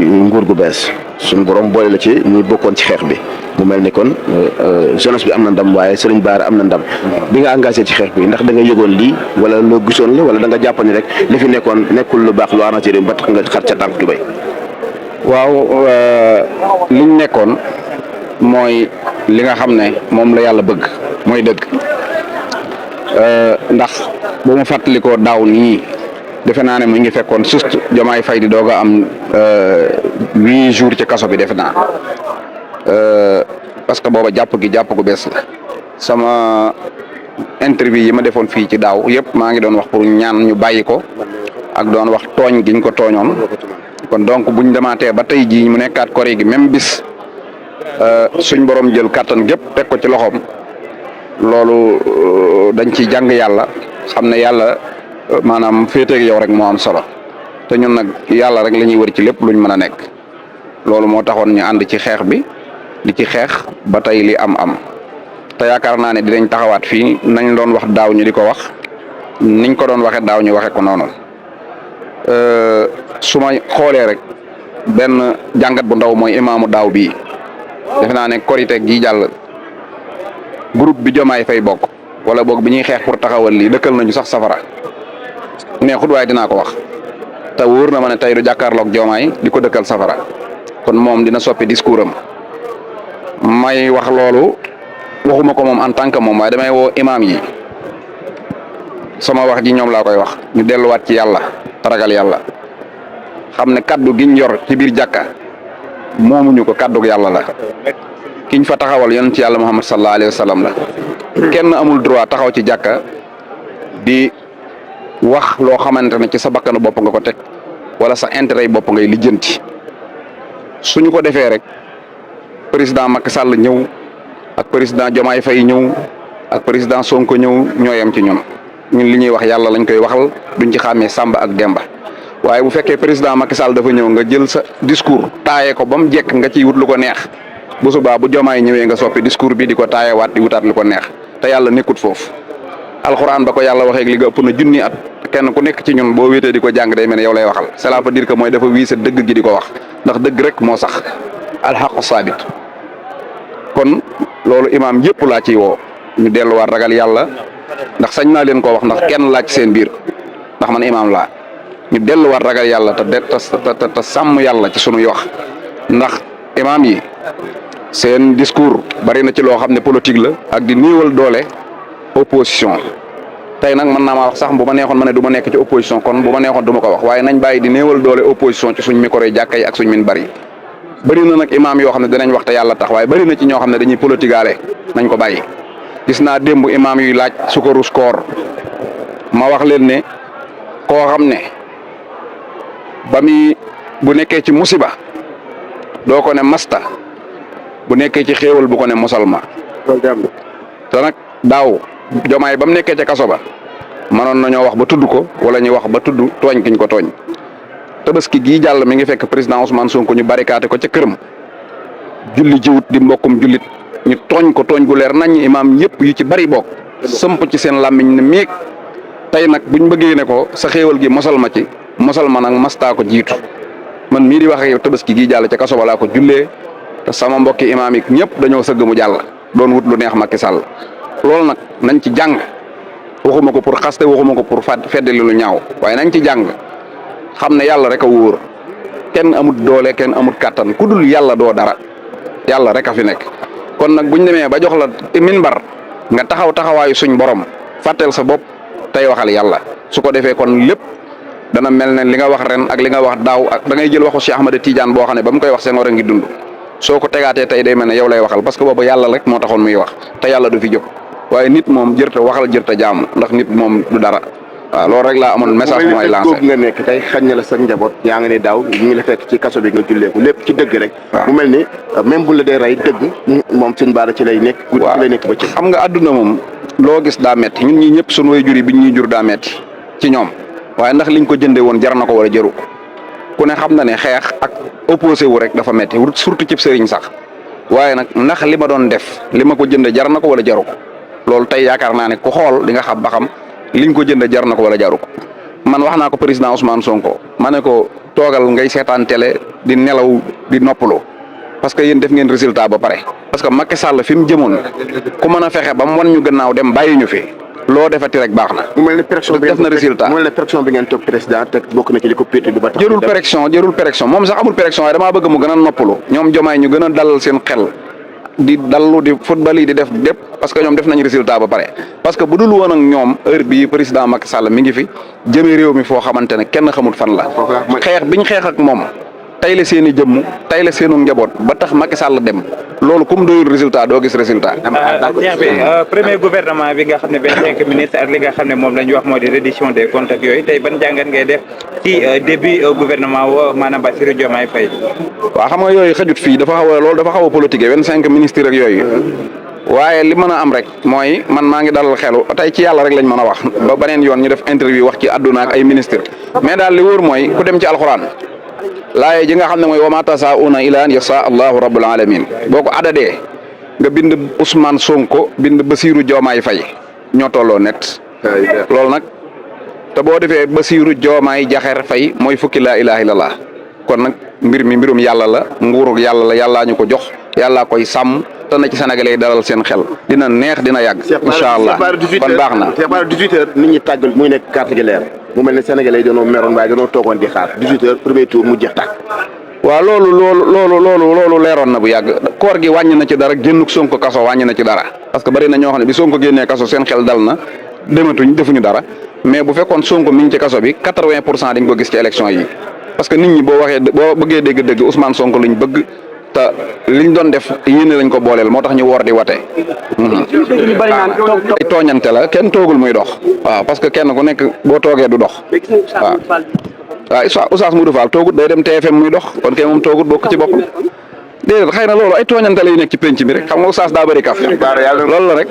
nguur gu bees suñu borom boole la ci ñi bokkoon ci xeex bi mu mel ni kon jeunesse bi am na ndam waaye Serigne Bara am na ndam bi nga engagé ci xeex bi ndax da nga yëgoon lii wala loo gisoon la wala da nga jàpp ni rek li fi nekkoon nekkul lu baax lu arrangé réew ba tax nga xar ca tànk tubéy. waaw liñ nekkoon mooy li nga xam ne moom la yàlla bëgg mooy dëgg ndax bu ma fàttalikoo daaw nii defe naa ne mu ngi fekkoon juste Diomaye Faye di doog a am 8 jours ci kaso bi defe naa parce que booba jàpp gu bees la sama interview yi ma defoon fii ci daaw yëpp maa ngi doon wax pour ñaan ñu bàyyi ko ak doon wax tooñ giñ ko tooñoon kon donc buñ demaatee ba tey jii mu nekkaat koré gi même bis suñ borom jël kàttan gépp teg ko ci loxoom loolu dañ ciy jàng yàlla xam ne yàlla maanaam féeteeg yow rek moo am solo te ñun nag yàlla rek la ñuy wër ci lépp luñ mën a nekk loolu moo taxoon ñu ànd ci xeex bi di ci xeex ba tey li am te yaakaar naa ne dinañ taxawaat fii nañ doon wax daaw ñu di ko wax niñ ko doon waxee daaw ñu waxee ko noonu su ma xoolee rek benn jàngat bu ndaw mooy imaamu daaw bii defe naa ne korite gi jàll groupe bi Diomaye Faye bokk wala boog bi ñuy xeex pour taxawal lii dëkkal nañu sax safara neexut waaye dinaa ko wax te wóor na ma ne tey du jàkkaarloog Diomaye di ko dëkkal safara kon moom dina soppi discours am may wax loolu waxuma ko moom en tant que moom waaye damay woo imaam yi sama wax ji ñoom laa koy wax ñu delluwaat ci yàlla ragal yàlla xam ne kaddu giñ yor ci biir jàkka moomuñu ko kaddu yàlla la kiñ fa taxawal yonent ci yàlla Muhammad sallallahu alayhi wa sallam la kenn amul droit taxaw ci jàkka di wax loo xamante ne ci sa bakkanu bopp nga ko teg wala sa intérêt yi bopp ngay lijjanti suñu ko defee rek président Macky Sall ñëw ak président Diomaye Faye ñëw ak président Sonko ñëw ñooyam ci ñun li ñuy wax yàlla lañ koy waxal duñ ci xàmmee Samba ak Demba waaye bu fekkee président Macky Sall dafa ñëw nga jël sa discours taaye ko ba mu jekk nga ciy wut lu ko neex bu subaa bu Diomaye ñëwee nga soppi discours bi di ko taayewaat di wutaat lu ko neex te yàlla nekkut foofu alxuraan ba ko yàlla waxee li nga ëpp na junni at kenn ku nekk ci ñun boo wéetee di ko jàng day mel ne yow lay waxal cela veut dire que mooy dafa wiise dëgg gi di ko wax ndax dëgg rek moo sax alxaqu saabit kon loolu imaam yëpp laa ciy woo ñu delluwaat ragal yàlla ndax sañ naa leen koo wax ndax kenn laaj seen biir ndax man imaam laa ñu delluwaat ragal yàlla te sàmm yàlla ci sunuy wax ndax imaam yi seen discours bari na ci loo xam ne politique la ak di néewal doole opposition tey nag mën naa maa wax sax bu ma neexoon ma ne du ma nekk ci opposition kon bu ma neexoon du ma ko wax waaye nañ bàyyi di néewal doole opposition ci suñ micro yi jàkka yi ak suñ min bari na nag imaam yoo xam ne dinañ wax te yàlla tax waaye bari na ci ñoo xam ne dañuy politigaale nañ ko bàyyi gis naa démb imaam yuy laaj sukaru koor ma wax leen ne koo xam ne ba muy bu nekkee ci musiba doo ko ne masta bu nekkee ci xéewal bu ko ne musalma te nag daaw Diomaye ba mu nekkee ca kaso ba mënoon nañoo wax ba tudd ko wala ñu wax ba tudd tooñ kiñ ko tooñ tabaski gii jàll mi ngi fekk président Ousmane Sonko ñu barricade ko ca këram julli jiwut di mbokkum jullit ñu tooñ ko tooñ gu leer nañ imaam yëpp yu ci bari bokk sëmp ci seen làmmiñ ne miig tey nag buñ bëggee ne ko sa xéewal gi mosal ma ci mosal ma nag mastaa ko jiitu man mii di wax ak yow tabaski gii jàll ca kaso ba laa ko jullee te sama mbokki imaam yi ñëpp dañoo sëgg mu jàll doon wut lu neex Macky Sall loolu nag nañ ci jàng waxuma ko pour xaste waxuma ko pour feddali lu ñaaw waaye nañ ci jàng xam ne yàlla rek a wóor kenn amut doole kenn amut kàttan ku dul yàlla doo dara yàlla rek a fi nekk kon nag buñ demee ba jox la minbar nga taxawaayu suñ borom fàtteel sa bopp tey waxal yàlla su ko defee kon lépp dana mel ne li nga wax ren ak li nga wax daaw ak da ngay jël waxu Cheikh Ahmed Tidiane boo xam ne ba mu koy wax seen war a ngi dund soo ko tegaatee tey day mel ne yow lay waxal parce que boobu yàlla rek moo taxoon muy wax te yàlla du fi jóg waaye nit moom jërta waxal jërta jaamu ndax nit moom du dara waaw loolu rek laa amoon message bu may lancé nga nekk tey xañ na la sa njaboot yaa nga ne daaw ñu ngi la fekk ci kaso bi nga julleeku lépp ci dëgg rek mu mel ni même bu la dee rey dëgg moom seen baara ci lay nekk guddi ci lay nekk ba ci xam nga àdduna moom loo gis daa metti ñun ñi ñëpp suñu way jur yi biñ ñuy jur daa metti ci ñoom waaye ndax liñ ko jënde woon jar na ko wala jëru ku ne xam na ne xeex ak opposé wu rek dafa metti surtout ci sëriñ sax waaye nag ndax li ma doon def li ma ko jënde jar na ko wala jaru ko loolu tey yaakaar naa ne ku xool di nga xam ba xam liñ ko jënde jar na ko wala jaru ko man wax naa ko président Ousmane Sonko ma ne ko toogal ngay seetaan télé di nelaw di noppalu parce que yéen def ngeen résultat ba pare. parce que Macky Sall fi mu jëmoon ku mën a fexe ba mu wan ñu gannaaw dem bàyyi ñu fi loo defati rek baax na. mu mel ne pression bi def na résultat mu mel ne pression bi ngeen toog président te bokk na ci li ko pété du ba tax. jërul pression moom sax amul pression waaye damaa bëgg mu gën a noppalu ñoom jomaay ñu gën a dalal seen xel di dallu di football yi di def lépp parce que ñoom def nañ résultat ba pare. parce que bu dul woon ak ñoom heure bii président Macky Sall mi ngi fi jëmee réew mi foo xamante ne kenn xamul fan la. xeex biñ xeex ak moom tey la seen i jëmm tey la seenu njaboot ba tax Macky Sall dem loolu comme doyul résultat doo gis résultat. premier gouvernement bi nga xam ne 25 ministres ak li nga xam ne moom la ñu wax moo di reddition des comptes ak yooyu tey ban jàngat ngay def ci début gouvernement woo maanaam Bassirou Diomaye Faye. waaw xam nga yooyu xajut fii dafa xaw a politique 25 ministres ak yooyu. waaye li mën a am rek mooy man maa ngi dalal xelu tey ci yàlla rek lañ mën a wax ba beneen yoon ñu def interview wax ci àdduna ak ay ministre mais daal li wóor mooy ku dem ci alxuraan laaye ji nga xam ne mooy wa ma tasaauna ila an yasa allahu rabbul alamin boo ko adadee nga bind Ousmane Sonko bind Bassirou Diomaye Faye ñoo tolloo net loolu nag te boo defee Bassirou Diomaye Diakhar Faye mooy fukki laa ilaha illallah kon nag mbir mi mbirum yàlla la nguurug yàlla la yàllaa ñu ko jox yàllaa koy sàmm te na ci sénégalais yi dalal seen xel dina neex dina yàgg. incha allah kon baax na. Cheikh Bara 18h nit ñi tàggal muy nekk carte gi leer mu mel ne sénégalais yi dañoo meroon waaye dañoo toogoon di xaar 18h premier tour mu jeex tàkk. waaw loolu leeroon na bu yàgg koor gi wàññi na ci dara génnuk Sonko kaso wàññi na ci dara parce que bari na ñoo xam ne bi Sonko génnee kaso seen xel dal na dematuñ defuñu dara mais bu fekkoon Sonko mi ngi ci kaso bi 80% dañ ko gis ci élection yi parce que nit ñi boo bëggee dégg-dëgg Ousmane Sonko lañ bëgg. te liñ doon def yéene lañ ko booleel moo tax ñu woor di wate. ay tooñante la kenn toogul muy dox. waaw parce que kenn ku nekk boo toogee du dox. waaw Oustaz Modou Fall toogut day dem TFM muy dox kon kay moom toogut bokk ci boppam. déedéet xëy na loolu ay tooñante la yu nekk ci penc bi rek xam nga Oustaz daa bëri kaf. loolu la rek.